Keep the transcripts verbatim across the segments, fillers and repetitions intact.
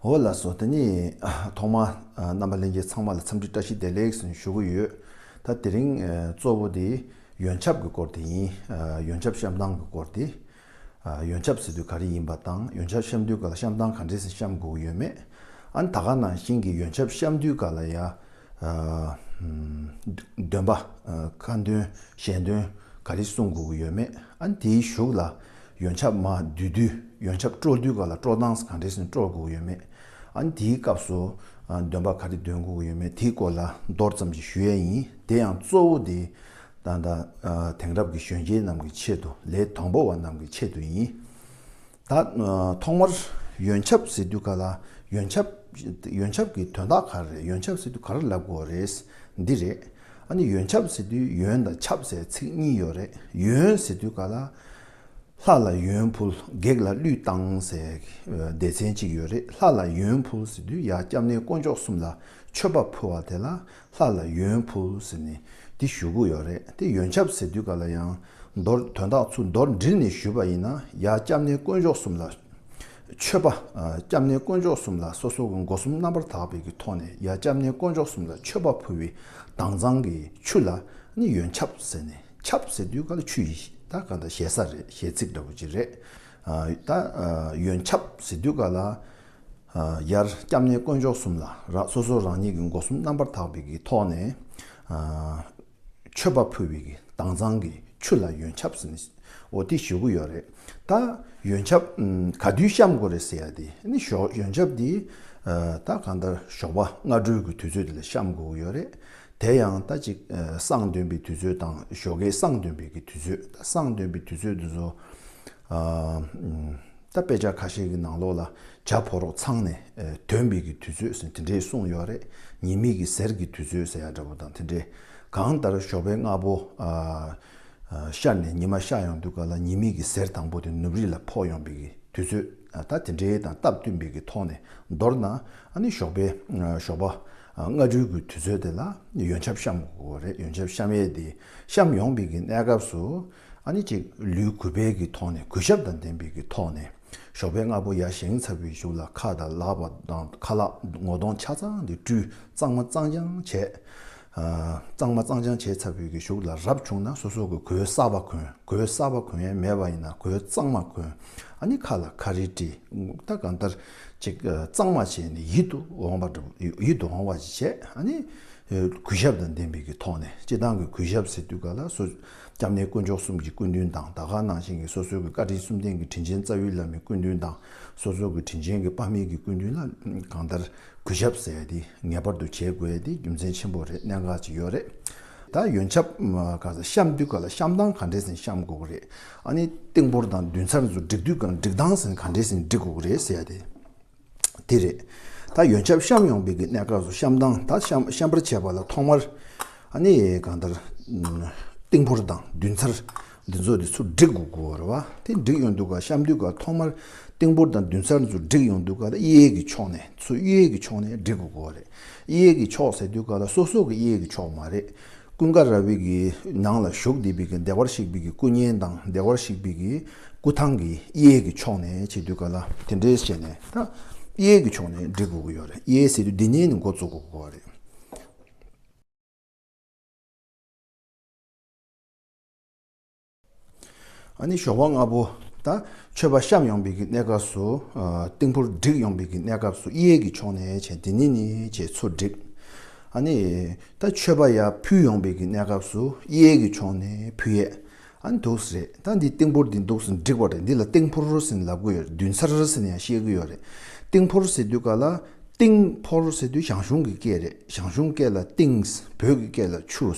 འོ་ལགས་སོ། དེ་ནི་ཐོག་མར་རྣམ་པ་ལྷན་རྒྱས་ཚང་མ་ལ་འཚམས་འདྲི་བཀྲ་ཤིས་བདེ་ལེགས་ཞུ་གི་ཡོད། ད་དེ་རིང་གཙོ་བོ་དེ་ཡོན་ཆབ་ཀྱི་སྐོར་དེ་ཡིན། ཡོན་ཆབ་བཤམས་སྟངས་ཀྱི་སྐོར་དེ། ཡོན་ཆབ་ཟེར་དུས་ག་རེ་ཡིན་པ་དང་ཡོན་ཆབ་བཤམས་དུས་ག་ལ་བཤམས་སྟངས་ག་འདྲས་སེ་བཤམས་དགོས་ཀྱི་ཡོད་མེད། ཨ་ནི་ད་ག་ནང་བཞིན་གྱི་ཡོན་ཆབ་བཤམས་དུས་ག་ལ་ཡ། འདོན་པ། ཁ་འདོན་ཞལ་འདོན་ག་རེ་གསུང་དགོས་ཀྱི་ཡོད་མེད། ཨ་ནི་དེའི་གཞུག་ལ་ཡོན་ཆབ་མར་བསྡུ་དུས་ཡོན་ཆབ་དཀྲོལ་དུས་ག་ལ་དཀྲོལ་སྟངས་ག་འདྲས་སེ་དཀྲོལ་དགོས་ཀྱི་ཡོད་མེད། ཨ་ནི་དེའི་སྐབས་སུ་འདོན་པ་ག་རེ་འདོན་དགོས་ཀྱི་ཡོད་མེད་དེའི་སྐོར་ལ་མདོར་ཙམ་ཞིག་ཞུ་ཡས་ཡིན། དེ་ཡང་གཙོ་བོ་དེ་ད་ལྟ་དེང་རབས་ཀྱི་གཞོན་སྐྱེས་རྣམས་ཀྱི་ཆེད་དུ་ལས་དང་པོ་བ་རྣམས་ཀྱི་ཆེད་དུ་ཡིན། ད་ཐོག་མར་ཡོན་ཆབ་ཟེར་དུས་ག་ལ་ཡོན་ཆབ་ཡོན་ཆབ་ཀྱི་དོན་དག་ག་རེ་རེད། ཡོན་ཆབ་ཟེར་དུས་ག་རེ་ལབ་དགོས་རེད། འདི་རེད། ཨ་ནི་ཡོན་ཆབ་ཟེར་དུས་ཡོན་དང་ཆབ་ཟེར་ཚིག་གཉིས་ཡོད་རེད། ཡོན་ཟེར་དུས་ག་ལ་ལྷ་ལ་ཡོན་ཕུལ། བགེགས་ལ་གླུད་བཏང་ཟེར་སྡེ་ཚན་གཅིག་ཡོད་རེད། ལྷ་ལ་ཡོན་ཕུལ་ཟེར་དུས་ཡར་སྐྱབས་གནས་དཀོན་མཆོག་གསུམ་ལ་མཆོད་པ་ཕུལ་བ་དེ་ལ་ལྷ་ལ་ཡོན་ཕུལ་ཟེར་ནས་འདི་ཞུ་གི་ཡོད་རེད། དེ་ཡོན་ཆབ་ཟེར་དུས་ག་ལ་ཡང་མདོར་དོན་དག་ཚུར་མདོར་དྲིལ་ནས་ཞུས་པ་ཡིན་ན་ཡར་སྐྱབས་གནས་དཀོན་མཆོག་གསུམ་ལ་མཆོད་པ། སྐྱབས་གནས་དཀོན་མཆོག་གསུམ་ལ་སོ་སོ་གི་སྒོ་གསུམ་རྣམ་པར་དག་པའི་གི་ཐོག་ནས་ཡར་སྐྱབས་གནས་དཀོན་མཆོག་གསུམ་ལ་མཆོད་པ་ཕུལ་བའི་དྭངས་གཙང་གི་ཆུ་ལ་ནི་ཡོན་ཆབ་ཟེར་ནས། ཆབ་ཟེར་དུས་ག་ལ་ཆུ་ཡི་ད་ག་ད་ཞེ་ས་རེད། ཞེ་ཚིག་འདྲ་བོ་ཅིག་རེད། ད་ཡོན་ཆབ་ཟེར་དུས་ག་ལ་ཡར་སྐྱབས་གནས་དཀོན་མཆོག་གསུམ་ལ་ར་སོ་སོ་རང་ཉིད་ཀྱི་སྒོ་གསུམ་རྣམ་པར་དག་པའི་གི་ཐོག་ནས་མཆོད་པ་ཕུལ་བའི་གི་དྭངས་གཙང་གི་ཆུ་ལ་ཡོན་ཆབ་ཟེར་ནས་འོ་དེ་ཞུ་གི་ཡོད་རེད། ད་ཡོན་ཆབ་ག་དུས་བཤམས་དགོས་རེད་ཟེར་ཡ་དེ་ནི་ཞོ་ཡོན་ཆབ་དེ་ད་གང་ལྟར་ཞོགས་པ་སྔ་དྲོའི་གི་དུས་ཚོད་དེ་ལ་བཤམས་དགོས་ཀྱི་ཡོད་རེད། དེ་ཡང་ད་ཅིག་བསང་འདོན་པའི་དུས་ཚོད་དང་ཞོགས་ཀའི་བསང་འདོན་པའི་གི་དུས་ཚོད། ད་བསང་འདོན་པའི་དུས་ཚོད་དེ་ཚོ་ད་དཔེ་ཆ་ཁ་ཤས་ཀྱི་ནང་ལོགས་ལ་བྱ་ཕོ་རོག་ཚང་ནས་འདོན་པའི་གི་དུས་ཚོད་ཟེར་དེ་འདྲའི་གསུངས་ཡོད་རེད། ཉི་མའི་གི་ཟེར་གྱི་དུས་ཚོད་ཟེར་ཡ་འདྲ་པོ་དང་དེ་འདྲའི་གང་ལྟར་ཞོགས་པའི་སྔ་པོ་ཤར་ནས་ཉི་མ་ཤར་ཡོང་དུས་ག་ལ་ཉི་མའི་གི་ཟེར་དང་པོ་དེ་ནུབ་རི་ལ་ཕོག་ཡོང་པའི་གི་དུས་ཚོད་ད་དེ་འདྲའི་དང་སྟབས་བསྟུན་པའི་གི་ཐོག་ནས་མདོར་ན་ཨ་ནི་ཞོགས་པའི་ཞོགས་པ་སྔ་དྲོའི་གི་དུས་ཚོད་དེ་ལ་ཡོན་ཆབ་བཤམས་དགོས་རེད། ཡོན་ཆབ་བཤམས་ཡས་དེ་བཤམས་ཡོང་པའི་གི་གནས་སྐབས་སུ་ཨ་ནི་ཅིག་ལུས་གུས་པའི་གི་ཐོག་ནས་གུས་ཞབས་དང་ལྡན་པའི་གི་ཐོག་ནས་ཞོགས་པའི་སྔ་པོ་ཡར་བཞེངས་ཚར་བའི་གཞུག་ལ་ཁ་དང་ལག་པ་དང་ཁ་ལག་ངོ་གདོང་ཆ་ཚང་དེ་བཀྲུས་གཙང་མ་གཙང་རྐྱང་བྱས། གཙང་མ་གཙང་རྐྱང་བྱས་ཚར་བའི་གི་གཞུག་ལ་རབ་བྱུང་ན་སོ་སོ་གི་གོས་གསར་པ་གོན། གོས་གསར་པ་གོན་ཡས་མེད་པ་ཡིན་ན་གོས་གཙང་མ་གོན། ཨ་ནི་ཁ་ལ་ཁ་རས་དཀྲིས། ད་གང་ལྟར་ཅིག་གཙང་མ་བྱས་ནས་ཡིད་དུ་འོང་བ་འདྲ་ཡིད་དུ་འོང་བ་ཅིག་བྱས། ཨ་ནི་གུས་ཞབས་དང་ལྡན་པའི་གི་ཐོག་ནས་སྤྱིར་བཏང་གི་གུས་ཞབས་ཟེར་དུས་ག་ལ་སོ་སྐྱབས་གནས་དཀོན་མཆོག་གསུམ་གྱི་སྐུ་མདུན་དང་ད་ག་ནང་བཞིན་གྱི་སོ་སོའི་གི་བཀའ་དྲིན་གསུམ་ལྡན་གྱི་དྲིན་ཆེན་རྩ་བའི་བླ་མའི་སྐུ་མདུན་དང་སོ་སོའི་གི་དྲིན་ཆེན་གྱི་ཕ་མེས་ཀྱི་སྐུ་མདུན་ལ་གང་ལྟར་གུས་ཞབས་ཟེར་ཡ་དེ་ངེས་པར་དུ་བྱེད་དགོས་ཡ་དེ་རྒྱུ་མཚན་ཆེན་པོ་རེད། གནད་འགག་ཅིག་ཡོད་རེད། ད་ཡོན་ཆབ་ག་ས་བཤམས་དུས་ག་ལ་བཤམས་སྟངས་ག་འདྲས་ཟིན་བཤམས་དགོས་ཀྱི་རེད། ཨ་ནི་ཏིང་ཕོར་དང་བདུན་ཚར་ཚོ་སྒྲིག་དུས་ག་ལ་སྒྲིག་སྟངས་ཟིན་ག་འདྲས་ཟིན་སྒྲིག་དགོས་ཀྱི་རེད་ཟེར་ཡ་དེ་དེ་རེད། ད་ཡོན་ཆབ་བཤམས་ཡོང་པའི་གི་གནས་སྐབས་སུ་བཤམས་སྟངས་ད་བཤམས་བཤམས་པར་བྱས་པ་ལ་ཐོག་མར་ཨ་ནི་གང་ལྟར་ཏིང་ཕོར་དང་བདུན་ཚར་འདི་ཚོ་འདི་ཚུར་སྒྲིག་དགོས་ཀྱི་རེད་བ། དེ་སྒྲིག་ཡོང་དུས་ག་བཤམས་དུས་ག་ཐོག་མར་ཏིང་ཕོར་དང་བདུན་ཚར་ཚོ་སྒྲིག་ཡོང་དུས་ག་ལ་གཡས་ཀྱི་ཕྱོགས་ནས་ཚུར་གཡས་ཀྱི་ཕྱོགས་ནས་སྒྲིག་དགོས་ཀྱི་རེད། གཡས་ཀྱི་ཕྱོགས་ཟེར་དུས་ག་ལ་སོ་སོ་གི་གཡས་ཀྱི་ཕྱོགས་མ་རེད། ཀུན་དགའ་ར་བའི་གི་ནང་ལ་བཞུགས་བསྡད་པའི་གི་བདེ་བར་གཤེགས་པའི་གི་སྐུ་བརྙན་དང་བདེ་བར་གཤེགས་པའི་གི་སྐུ་ཐང་གི་གཡས་ཀྱི་ཕྱོགས་ནས་བྱེད་དུས་ག་ལ་དེ་འདྲའི་བྱས་ནས་ད་གཡས་ཀྱི་ཕྱོགས་ནས་སྒྲིག་དགོས་ཀྱི་ཡོད་རེད། གཡས་ཟེར་དུས་འདི་ནས་ནི་འགོ་བཙུགས་དགོས་ཀྱི་རེད། ཨ་ནི་ཞོགས་པ་སྔ་པོ་ད་མཆོད་པ་བཤམས་ཡོང་པའི་གི་གནས་སྐབས་སུ་ཏིང་ཕོར་སྒྲིག་ཡོང་པའི་གི་གནས་སྐབས་སུ་གཡས་ཀྱི་ཕྱོགས་ནས་བྱས་འདི་ནས་ནི་བྱས་ཚུར་སྒྲིག་ཨ་ནི་ད་མཆོད་པ་ཡར་ཕུལ་ཡོང་པའི་གི་གནས་སྐབས་སུ་གཡས་ཀྱི་ཕྱོགས་ནས་ཕུལ་ཡས། ཨ་ནི་འདུག་སེ་རེད། ད་འདི་ཏིང་ཕོར་འདི་འདུག་སེ་སྒྲིག་པ་རེད། འདི་ལ་ཏིང་ཕོར་ཟེར་ནས་ལབ་གི་ཡོད་རེད། བདུན་ཚར་ཟེར་ནས་ཡང་བཤད་གི་ཡོད་རེད། ཏིང་ཕོར་ཟེར་དུས་ག་ལ་ཏིང་ཕོར་ཟེར་དུས་ཞང་ཞུང་གི་སྐད་རེད། ཞང་ཞུང་སྐད་ལ་ཏིང་། བོད་ཀྱི་སྐད་ལ་ཆུ།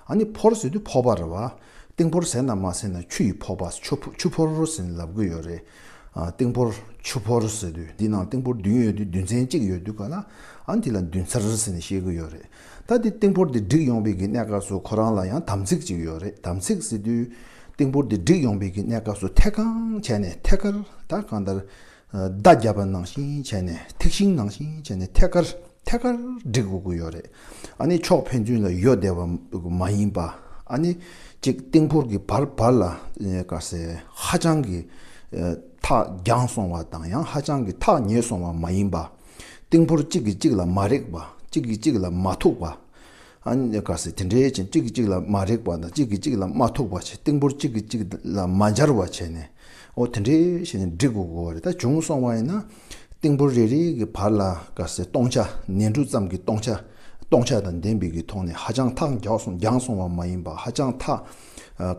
ཨ་ནི་ཕོར་ཟེར་དུས་ཕོར་པ་རེད་བ། ཏིང་ཕོར་ཟེར་ན་མ་ཟེར་ན་ཆུ་ཡི་ཕོར་པ་ཆུ་ཕོ་ཆུ་ཕོར་ཟེར་ནས་ལབ་གི་ཡོད་རེད། ཨ་ཏིང་ཕོར་ཆུ་ཕོར་ཟེར་དུས་འདི་ནང་ཏིང་ཕོར་བདུན་ཡོད་དུས་བདུན་ཚན་གཅིག་ཡོད་དུས་ག་ལ་ཨ་ནི་དེ་ལ་བདུན་ཚར་ཟེར་ནས་བཤད་གི་ཡོད་རེད། ད་དེ་ཏིང་ཕོར་དེ་སྒྲིག་ཡོང་པའི་གི་གནས་སྐབས་སུ་ཁོ་རང་ལ་ཡང་དམ་ཚིག་ཅིག་ཡོད་རེད། དམ་ཚིག་ཟེར་དུས་ཏིང་ཕོར་དེ་སྒྲིག་ཡོང་པའི་གི་གནས་སྐབས་སུ་ཐད་གང་བྱས་ནས་ཐད་ཀར་ད་གང་ལྟར་མདའ་བརྒྱབ་པ་ནང་བཞིན་བྱས་ནས་ཐིག་ཤིང་ནང་བཞིན་བྱས་ནས་ཐད་ཀར་ཐད་ཀར་སྒྲིག་དགོས་ཀྱི་ཡོད་རེད། ཨ་ནི་ཕྱོགས་ཕན་ཚུན་ལ་ཡོ་བདེ་བ་མ་ཡིན་པ། ཨ་ནི་གཅིག་ཏིང་ཕོར་གྱི་བར་བར་ལ་ག་ཟེ་ཧ་ཅང་གི་ཐག་རྒྱང་སོང་བ་དང་ཡང་ཧ་ཅང་གི་ཐག་ཉེ་སོང་བ་མ་ཡིན་པ། ཏིང་ཕོར་གཅིག་གིས་གཅིག་ལ་མ་རེག་པ། གཅིག་གིས་གཅིག་ལ་མ་ཐུག་པ། ཨ་ནི་ག་ཟེ་དེ་འདྲའི་ཅན་གཅིག་གིས་གཅིག་ལ་མ་རེག་པ་དང་གཅིག་གིས་གཅིག་ལ་མ་ཐུག་པ་བྱས། ཏིང་ཕོར་གཅིག་གིས་གཅིག་ལ་མ་འབྱར་བ་བྱས་ནས། འོ་དེ་འདྲའི་བྱས་ནས་སྒྲིག་དགོས་དགོས་པ་རེད། ད་བྱུང་སོང་བ་ཡིན་ན། ཏིང་ཕོར་རེ་རེ་གི་བར་ལ་ག་ཟེ་སྟོང་ཆ་ནས་འབྲུ་ཙམ་གྱི་སྟོང་ཆ། སྟོང་ཆ་དང་ལྡན་པའི་གི་ཐོག་ནས་ཧ་ཅང་ཐག་རྒྱང་སོང་རྒྱང་སོང་བ་མ་ཡིན་པ། ཧ་ཅང་ཐག་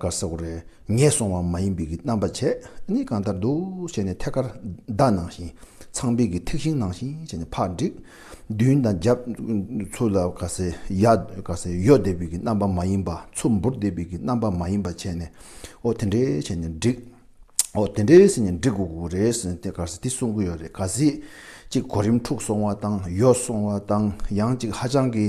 ག་ཟེ་དགོས་རེད། ཉེ་སོང་བ་མ་ཡིན་པའི་གི་རྣམ་པ་བྱས། ཨ་ནི་གང་ལྟར་འདུག་བྱས་ནས་ཐད་ཀར་མདའ་ནང་བཞིན། ཚངས་པའི་གི་ཐིག་ཤིང་ནང་བཞིན་བྱས་ནས་ཕར་སྒྲིག་མདུན་དང་རྒྱབ་ཚུར་ལ་ག་ཟེ་ཡ་ག་ཟེ་གཡོ་བསྡད་པའི་གི་རྣམ་པ་མ་ཡིན་པ། ཚུར་འབུར་བསྡད་པའི་གི་རྣམ་པ་མ་ཡིན་པ་བྱས་ནས། འོ་དེ་འདྲའི་བྱས་ནས་སྒྲིག་འོ་དེ་འདྲའི་ཟེར་ནས་འགྲིག་དགོས་ཀྱི་རེད་ཟེར་ནས་དེ་ག་ཟེ་དེ་གསུང་གི་ཡོད་རེད། གལ་སྲིད་ཅིག་གོ་རིམ་འཁྲུགས་སོང་བ་དང་ཡོ་སོང་བ་དང་ཡང་ཅིག་ཧ་ཅང་གི་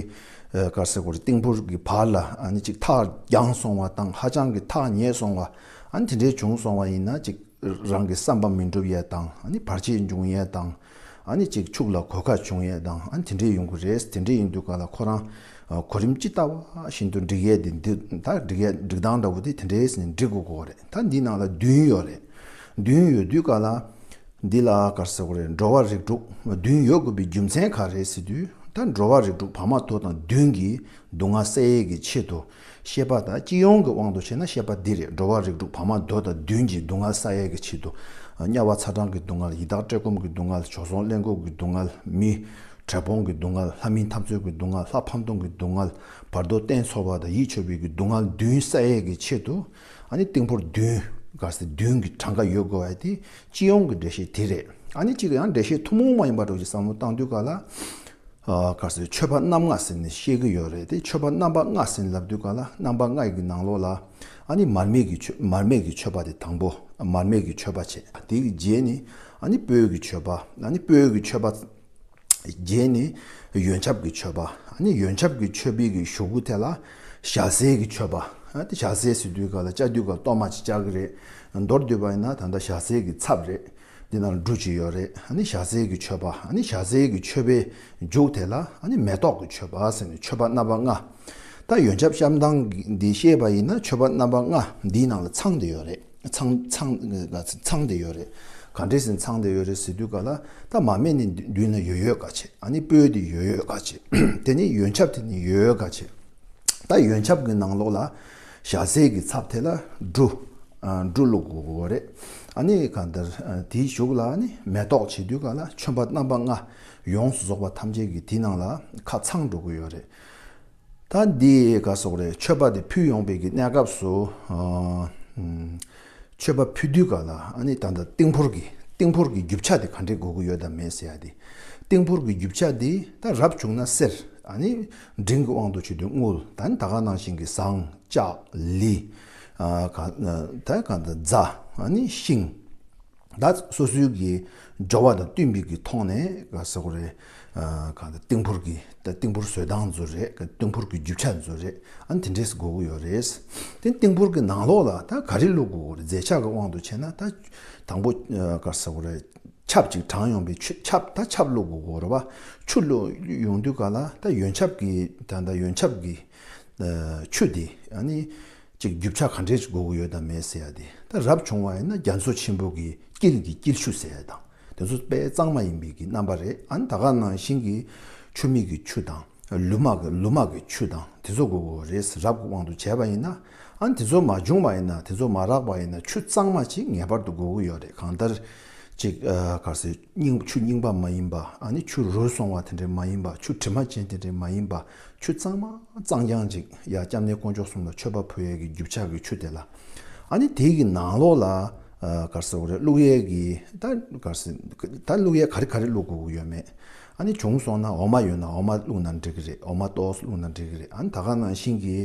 ཨ་ག་ཟེ་དགོས་རེད། ཏིང་ཕོར་གྱི་བར་ལ་ཨ་ནི་ཅིག་ཐག་རྒྱང་སོང་བ་དང་ཧ་ཅང་གི་ཐག་ཉེ་སོང་བ། ཨ་ནི་དེ་འདྲའི་བྱུང་སོང་བ་ཡིན་ན་ཅིག་རང་གི་བསམ་པ་མི་འགྲུབ་ཡས་དང་། ཨ་ནི་བར་ཆད་འབྱུང་ཡས་དང་། ཨ་ནི་ཅིག་ཕྱུགས་ལ་གོད་ཁ་བྱུང་ཡས་དང་། ཨ་ནི་དེ་འདྲའི་ཡོང་གི་རེད། དེ་འདྲའི་ཡིན་དུས་ག་ལ་ཁོ་རང་ཨ་གོ་རིམ་ཇི་ལྟ་བ་བཞིན་དུ་སྒྲིག་ཡས་དེ་འདི་ད་སྒྲིག་ཡས་སྒྲིག་སྟངས་འདྲ་བོ་དེ་དེ་འདྲའི་ཟེར་ནས་སྒྲིག་དགོས་ཀྱི་རེད། ད་འདི་ནང་ལ་བདུན་ཡོད་རེད། བདུན་ཡོད་དུས་ག་ལ་འདི་ལ་ག་ཟེ་དགོས་རེད། འགྲོ་བ་རིགས་དྲུག་བདུན་ཡོད་དགོས་པའི་རྒྱུ་མཚན་ག་རེད་ཟེར་དུས། ད་འགྲོ་བ་རིགས་དྲུག་བར་མ་དོ་དང་བདུན་གྱི་སྡུག་བསྔལ་སེལ་ཡས་ཀྱི་ཆེད་དུ། བཤད་པ་དང་སྤྱི་ཡོངས་ཀྱི་དབང་དུ་བྱས་ན་བཤད་པ་འདི་རེད། འགྲོ་བ་རིགས་དྲུག་བར་མ་དོ་དང་བདུན་གྱི་སྡུག་བསྔལ་སེལ་ཡས་ཀྱི་ཆེད་དུ། དམྱལ་བ་ཚ་གྲང་གི་སྡུག་བསྔལ། ཡི་དྭགས་བཀྲེས་སྐོམ་གྱི་སྡུག་བསྔལ། བྱོལ་སོང་གླེན་ལྐུགས་ཀྱི་སྡུག་བསྔལ། མི་བྲེལ་ཕོངས་ཀྱི་སྡུག་བསྔལ། ལྷ་མིན་འཐབ་རྩོད་ཀྱི་སྡུག་བསྔལ། ལྷ་ཕམ་གཏོང་གི་སྡུག་བསྔལ། བར་དོ་གཏན་འཚོབ་པ་དང་ཡིད་ཆོས་པའི་གི་སྡུག་བསྔལ་བདུན་སེལ་ཡས་ཀྱི་ཆེད་དུ། ཨ་ནི་ཏིང་ཕོར་བདུན་ག་ཟེ་བདུན་གྱི་གྲངས་ཀ་ཡོད་དགོས་པ་དེ་སྤྱི་ཡོངས་ཀྱི་འགྲེལ་བཤད་དེ་རེད། ཨ་ནི་གཅིག་ཡང་འགྲེལ་བཤད་ཐུན་མོང་མ་ཡིན་པ་འདྲ་བོ་ཞིག་བསམ་བློ་བཏང་དུས་ག་ལ། ཨ་ག་ཟེ་མཆོད་པ་རྣམ་ལྔ་ཟེར་ནས་བཤད་ཀྱི་ཡོད་རེད་དེ། མཆོད་པ་རྣམ་པ་ལྔ་ཟེར་ནས་ལབ་དུས་ག་ལ་རྣམ་པ་ལྔ་ཡི་གི་ནང་ལོགས་ལ་ཨ་ནི་མར་མེ་གི་མཆོད་མར་མེ་གི་མཆོད་པ་དེ་དང་པོ། མར་མེ་གི་མཆོད་པ་བྱས། དེ་གི་རྗེས་ནི་ཨ་ནི་སྤོས་ཀྱི་མཆོད་པ། ཨ་ནི་སྤོས་ཀྱི་མཆོད་པ་རྗེས་ནི་ཡོན་ཆབ་ཀྱི་མཆོད་པ། ཨ་ནི་ཡོན་ཆབ་ཀྱི་མཆོད་པའི་གི་གཞུག་གུ་དེ་ལ་ཞལ་ཟས་ཀྱི་མཆོད་པ། ཨ་དེ་ཞལ་ཟས་ཟེར་དུས་ག་ལ་བཅའ་དུས་ག་ལ་གཏོར་མ་ཅིག་བཅའ་གི་རེད། མདོར་བསྡུས་པ་ཡིན་ན་ད་ལྟ་ཞལ་ཟས་ཀྱི་ཚབ་རེད། འདི་ནང་ལ་འབྲུ་གཅིག་ཡོད་རེད། ཨ་ནི་ཞལ་ཟས་ཀྱི་མཆོད་པ། ཨ་ནི་ཞལ་ཟས་ཀྱི་མཆོད་པའི་མཇུག་དེ་ལ་ཨ་ནི་མེ་ཏོག་གི་མཆོད་པ་ཟེར་ནས་མཆོད་པ་རྣམ་པ་ལྔ། ད་ཡོན་ཆབ་བཤམས་སྟངས་འདི་བཤད་པ་ཡིན་ན་མཆོད་པ་རྣམ་པ་ལྔ་འདིའི་ནང་ལ་ཚང་བསྡད་ཡོད་རེད། ཚང་ཚང་ཚང་བསྡད་ཡོད་རེད། ག་འདྲས་ཟེར་ཚང་བསྡད་ཡོད་རེད་ཟེར་དུས་ག་ལ་ད་མར་མེ་ནི་མདུན་ལ་ཡོད་ཡོད་ག་བྱེད། ཨ་ནི་སྤོས་དེ་ཡོད་ཡོད་ག་བྱེད། དེ་ནི་ཡོན་ཆབ་དེ་ནི་ཡོད་ཡོད་ག་བྱེད། ད་ཡོན་ཆབ་ཀྱི་ནང་ལོགས་ལ་ཞལ་ཟས་ཀྱི་ཚབ་དེ་ལ་འབྲུ། ཨ་འབྲུ་བླུག་དགོས་ཀྱི་རེད། ཨ་ནི་གང་ལྟར་ཨ་དེའི་གཞུག་ལ་ཨ་ནི་མེ་ཏོག་བྱེད་དུས་ག་ལ་མཆོད་པ་རྣམ་པ་ལྔ་ཡོངས་སུ་རྫོགས་པ་ཐམས་ཅད་ཀྱི་དེའི་ནང་ལ་ཁ་ཚང་འགྲོ་གི་ཡོད་རེད། ད་འདི་ག་ཟེར་དགོས་རེད། མཆོད་པ་དེ་ཕུལ་ཡོང་བའི་གི་གནས་སྐབས་སུ་ཨ་ཨམ། མཆོད་པ་ཕུལ་དུས་ག་ལ་ཨ་ནི་ད་ལྟ་ཏིང་ཕོར་གྱི་ཏིང་ཕོར་གྱི་རྒྱུ་ཆ་དེ་ག་འདྲས་དགོས་ཀྱི་ཡོད་དམ་མེད་ཟེར་ཡ་དེ། ཏིང་ཕོར་གྱི་རྒྱུ་ཆ་དེ་ད་རབ་བྱུང་ན་གསེར། ཨ་ནི་འབྲིང་གི་དབང་དུ་བྱས་དུས་དངུལ། ད་ནི་ད་ག་ནང་བཞིན་གྱི་ཟངས་ལྕགས་ལི། ཨ་ག་ད་ག་ད་རྫ། ཨ་ནི་ཤིང་། ད་སོ་སོའི་གི་འབྱོར་བ་དང་བསྟུན་པའི་གི་ཐོག་ནས་ག་ཟེར་དགོས་རེད། ཨ་གང་ལྟར་ཏིང་ཕོར་གི་ད་ཏིང་ཕོར་བཟོ་སྟངས་ཚོ་རེད། ཏིང་ཕོར་གི་རྒྱུ་ཆ་ཚོ་རེད། ཨ་ནི་དེ་འདྲས་དགོས་ཀྱི་ཡོད་རེད། དེ་ཏིང་ཕོར་གི་ནང་ལོགས་ལ་ད་ག་རེ་བླུག་དགོས་ཀྱི་རེད། རྫས་ཆ་གི་དབང་དུ་བྱས་ན་ད་དང་པོ་ཨ་ག་ཟེར་དགོས་རེད། ཆབ་ཅིག་དྲངས་ཡོང་པའི་ཆུ། ཆབ་ད་ཆབ་བླུག་དགོས་ཀྱི་རེད་པ། ཆུ་བླུག་ཡོང་དུས་ག་ལ་ད་ཡོན་ཆབ་ཀྱི་ད་ད་ཡོན་ཆབ་ཀྱི་ཨ་ཆུ་དེ་ཨ་ནི། ཅིག་རྒྱུ་ཆ་ག་འདྲས་ཅིག་དགོས་ཀྱི་ཡོད་དམ་མེད་ཟེར་ཡ་དེ། ད་རབ་བྱུང་བ་ཡིན་ན་རྒྱ་མཚོ་ཆེན་པོ་གི་དཀྱིལ་གྱི་དཀྱིལ་ཆུ་ཟེར་ཡ་དང་། དེ་ཚོ་དཔེ་གཙང་མ་ཡིན་པའི་གི་རྣམ་པ་རེད། ཨ་ནི་ད་ག་ནང་བཞིན་གྱི་ཆུ་སྨྲིག་གི་ཆུ་དང་། ལུ་མ་གི་ལུ་མ་གི་ཆུ་དང་དེ་ཚོ་དགོས་ཀྱི་རེད། རབ་ཀྱི་དབང་དུ་བྱས་པ་ཡིན་ན། ཨ་ནི་དེ་ཚོ་མ་བྱུང་བ་ཡིན་ན། དེ་ཚོ་མ་རག་པ་ཡིན་ན་ཆུ་གཙང་མ་ཅིག་ངེས་པར་དུ་དགོས་ཀྱི་ཡོད་རེད། གང་ལྟར་ཅིག་ཨ་ག་ཟེར། རྙིང་ཆུ་རྙིང་པ་མ་ཡིན་པ། ཨ་ནི་ཆུ་རུལ་སོང་བ་དེ་འདྲས་མ་ཡིན་པ། ཆུ་དྲི་མ་ཅན་དེ་འདྲས་མ་ཡིན་པ། ཆུ་གཙང་མ་གཙང་རྐྱང་ཅིག་ཡ་སྐྱབས་གནས་དཀོན་མཆོག་གསུམ་ལ་མཆོད་པ་ཕུལ་ཡས་ཀྱི་རྒྱུ་ཆ་གི་ཆུ་དེ་ལ། ཨ་ནི་དེ་གི་ནང་ལོགས་ལ་ཨ་ག་ཟེར་དགོས་རེད། བླུག་ཡས་ཀྱི་ད་ག་ཟེར་ད་བླུག་ཡས་ག་རེ་ག་རེ་བླུག་དགོས་ཀྱི་ཡོད་མེད། ཨ་ནི་བྱུང་སོང་ན་འོ་མ་ཡོད་ན་འོ་མ་བླུག་ན་འགྲིག་གི་རེད། འོ་མ་ཏོག་ཙམ་བླུག་ན་འགྲིག་གི་རེད། ཨ་ནི་ད་ག་ནང་བཞིན་གྱི་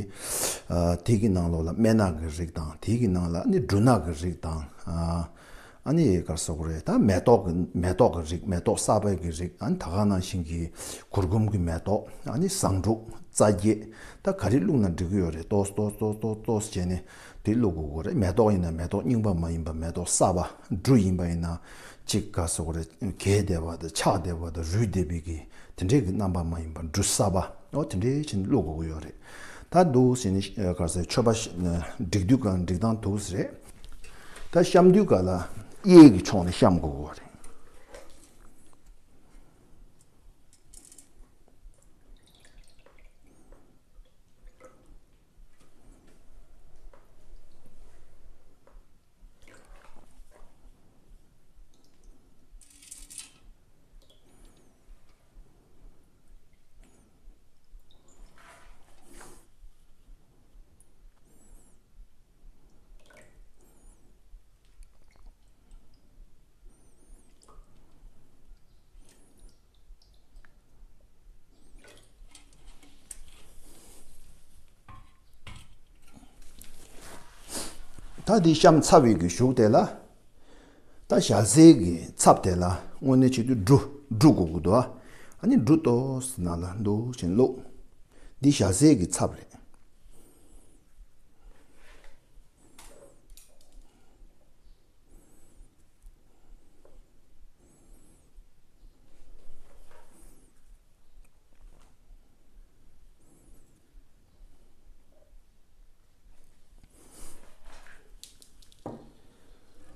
ཨ་དེ་གི་ནང་ལོགས་ལ་སྨན་སྣ་གི་རིགས་དང་། དེ་གི་ནང་ལ་ཨ་ནི་འབྲུ་སྣ་གི་རིགས་དང་། ཨ། ཨ་ནི་ག་རེ་ཟེར་དགོས་རེད། ད་མེ་ཏོག་གི་མེ་ཏོག་གི་རིགས། མེ་ཏོག་གསར་པ་གི་རིགས། ཨ་ནི་ད་ག་ནང་བཞིན་གྱི་གུར་གུམ་གྱི་མེ་ཏོག། ཨ་ནི་བཟང་དྲུག་རྩ་བརྒྱད། ད་ག་རེ་བླུགས་ན་འགྲིག་གི་ཡོད་རེད། ཏོག་ཙམ་ཏོག་ཙམ་ཏོག་ཙམ་ཏོག་ཙམ་བྱས་ནས་དེ་བླུག་དགོས་ཀྱི་རེད། མེ་ཏོག་ཡིན་ན་མེ་ཏོག་རྙིང་པ་མ་ཡིན་པ། མེ་ཏོག་གསར་པ། འབྲུ་ཡིན་པ་ཡིན་ན་ཅིག་ག་རེ་ཟེར་དགོས་རེད། གས་བསྡད་པ་དང་ཆག་བསྡད་པ་དང་རུལ་བསྡད་པའི་གི་དེ་འདྲའི་གི་རྣམ་པ་མ་ཡིན་པ་འབྲུ་གསར་པ། འོ་དེ་འདྲའི་བྱས་ནས་བླུག་དགོས་ཀྱི་ཡོད་རེད། ད་འདུག་ཟེར་ནས་ག་རེ་ཟེར། མཆོད་པ་སྒྲིག་དུས་གང་སྒྲིག་སྟངས་འདུག་ཟེར་རེད། ད་བཤམས་དུས་ག་ལ་ གཡས་ཀྱི་ཕྱོགས་ནས་བཤམས་དགོས་ཀྱི་རེད། ད་འདི་བཤམས་ཚར་བའི་གི་གཞུག་དེ་ལ། ད་ཞལ་ཟས་ཀྱི་ཚབ་དེ་ལ་དངོས་གནས་བྱེད་དུས་འབྲུ་འབྲུ་དགོས་ཀྱི་འདུག་ཨ། ཨ་ནི་འབྲུ་ཏོག་ཙམ་ནང་ལ་འདུག་བྱས་བླུགས། འདི་ཞལ་ཟས་ཀྱི་ཚབ་རེད།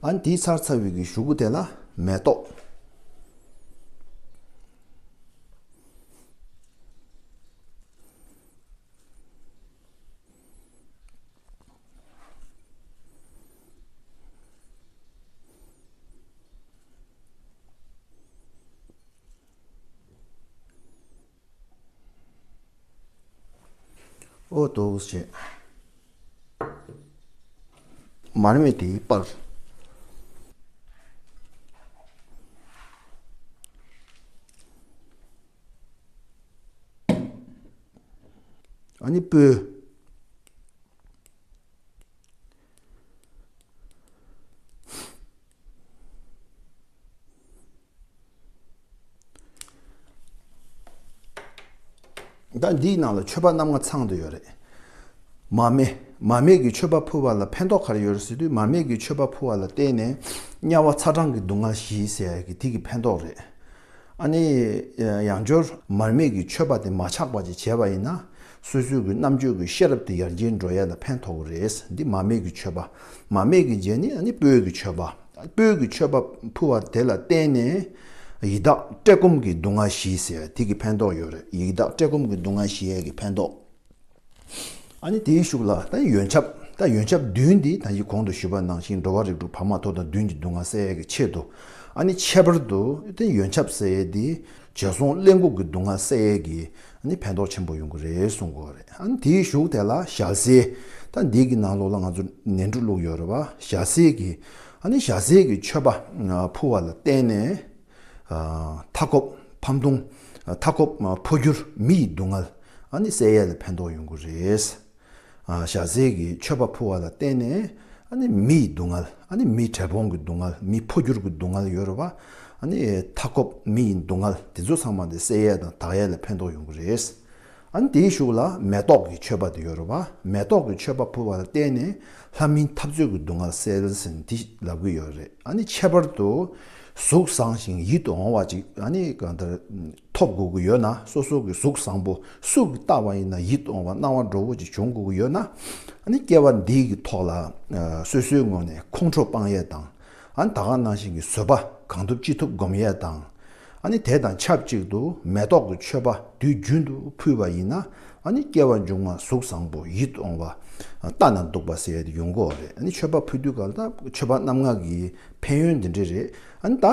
ཨ་ནི་དེའི་ཚར་ཚར་བའི་གི་གཞུག་གུ་དེ་ལ་མེ་ཏོག་ཨོ་ཏོག་ཙམ་བྱས། མར་མེ་དེའི་པར། ཨ་ནི་སྤོས། ད་འདིའི་ནང་ལ་མཆོད་པ་རྣམ་ལྔ་ཚང་དུ་ཡོད་རེད། མར་མེ། མར་མེ་གི་མཆོད་པ་ཕུལ་བ་ལ་ཕན་ཐོགས་ག་རེ་ཡོད་རེད་ཟེར་དུས། མར་མེ་གི་མཆོད་པ་ཕུལ་བ་ལ་བརྟེན་ནས་དམྱལ་བ་ཚ་གྲང་གི་སྡུག་བསྔལ་ཞི་ཟེར་ཡ་གི་དེ་གི་ཕན་ཐོགས་རེད། ཨ་ནི་ཡང་བསྐྱར་མར་མེ་གི་མཆོད་པ་དེ་མ་ཆག་པ་ཅིག་བྱས་པ་ཡིན་ན། སོ་སོའི་གི་རྣམ་དཔྱོད་ཀྱི་ཤེས་རབ་དེ་ཡར་རྒྱས་འགྲོ་ཡ་ལ་ཕན་ཐོགས་ཀྱི་རེད། འདི་མར་མེ་གི་མཆོད་པ། མར་མེ་གི་རྗེས་ནི་ཨ་ནི་སྤོས་ཀྱི་མཆོད་པ། སྤོས་ཀྱི་མཆོད་པ་ཕུལ་བ་དེ་ལ་བརྟེན་ནས་ཡི་དྭགས་བཀྲེས་སྐོམ་གྱི་སྡུག་བསྔལ་ཞི་ཟེར་དེ་གི་ཕན་ཐོགས་ཡོད་རེད། ཡི་དྭགས་བཀྲེས་སྐོམ་གྱི་སྡུག་བསྔལ་ཞི་ཡས་ཀྱི་ཕན་ཐོགས། ཨ་ནི་དེའི་གཞུག་ལ་ད་ཡོན་ཆབ། ད་ཡོན་ཆབ་བདུན་འདི་ད་ཅི་གོང་དུ་ཞུས་པ་ནང་བཞིན་འགྲོ་བ་རིགས་དྲུག་བར་མ་དོ་དང་བདུན་གྱི་སྡུག་བསྔལ་སེལ་ཡས་ཀྱི་ཆེད་དུ། ཨ་ནི་ཁྱད་པར་དུ་དེ་ཡོན་ཆབ་ཟེར་ཡས་འདི་བྱོལ་སོང་གླེན་ལྐུགས་ཀྱི་སྡུག་བསྔལ་སེལ་ཡས་ཀྱི་ཨ་ནི་ཕན་ཐོགས་ཆེན་པོ་ཡོང་གི་རེད་གསུང་གི་ཡོད་རེད། ཨ་ནི་དེའི་གཞུག་དེ་ལ་ཞལ་ཟས། ད་འདི་གི་ནང་ལོགས་ལ་ང་ཚོ་ནས་འབྲུ་བླུགས་ཡོད་རེད་བ། ཞལ་ཟས་ཀྱི། ཨ་ནི་ཞལ་ཟས་ཀྱི་མཆོད་པ་ཕུལ་བ་ལ་བརྟེན་ནས། མཐའ་འཁོབ་ཕམ་ལྟུང་། མཐའ་འཁོབ་འཕོ་འགྱུར་མི་ཡི་སྡུག་བསྔལ་ཨ་ནི་སེལ་ཡས་ལ་ཕན་ཐོགས་ཡོང་གི་རེད། ཞལ་ཟས་ཀྱི་མཆོད་པ་ཕུལ་བ་ལ་བརྟེན་ནས་ཨ་ནི་མི་ཡི་སྡུག་བསྔལ། ཨ་ནི་མི་བྲེལ་ཕོངས་ཀྱི་སྡུག་བསྔལ། མི་འཕོ་འགྱུར་གྱི་སྡུག་བསྔལ་ཡོད་རེད་བ། ཨ་ནི་མཐའ་འཁོབ་མི་ཡི་སྡུག་བསྔལ་དེ་ཚོ་ཚང་མ་དེ་སེལ་ཡས་དང་དག་ཡས་ལ་ཕན་ཐོགས་ཡོང་གི་རེད། ཨ་ནི་དེའི་གཞུག་ལ་མེ་ཏོག་གི་མཆོད་པ་དེ་ཡོད་རེད་བ། མེ་ཏོག་གི་མཆོད་པ་ཕུལ་བ་ལ་བརྟེན་ནས་ལྷ་མིན་འཐབ་རྩོད་ཀྱི་སྡུག་བསྔལ་སེལ་ཟིན་དེ་ལབ་ཀྱི་ཡོད་རེད། ཨ་ནི་ཁྱད་པར་དུ་གཟུགས་བཟང་ཞིང་ཡིད་དུ་འོང་བ་ཅིག་ཨ་ནི་གང་ལྟར་ཐོབ་དགོས་ཀྱི་ཡོད་ན། སོ་སོ་གི་གཟུགས་བཟང་པོ་སུ་གིས་བལྟས་པ་ཡིན་ན་ཡིད་དུ་འོང་བ་སྣང་བ་འགྲོ་བོ་ཅིག་བྱུང་དགོས་ཀྱི་ཡོད་ན། ཨ་ནི་སྐྱེ་བ་འདིའི་གི་ཐོག་ལ་སོ་སོའི་ངོས་ནས་ཁོང་ཁྲོ་སྤང་ཡས་དང་། ཨ་ནི་ད་ག་ནང་བཞིན་གྱི་བཟོད་པ་གང་ཐུབ་ཅི་ཐུབ་སྒོམ་ཡས་དང་། ཨ་ནི་དེ་དང་ཆབས་ཅིག་ཏུ་མེ་ཏོག་གི་མཆོད་པ་དུས་རྒྱུན་དུ་ཕུལ་བ་ཡིན་ན། ཨ་ནི་སྐྱེ་བ་མཇུག་མ་གཟུགས་བཟང་པོ་ཡིད་འོང་བ། ལྟ་ན་སྡུག་པ་ཟེར་ཡས་དེ་ཡོང་གི་ཡོད་རེད། ཨ་ནི་མཆོད་པ་ཕུལ་དུས་སྐབས་ལ་ད་མཆོད་པ་རྣམ་ལྔ་གི་ཕན་ཡོན་འདི་འདྲ་རེད། ཨ་ནི་ད་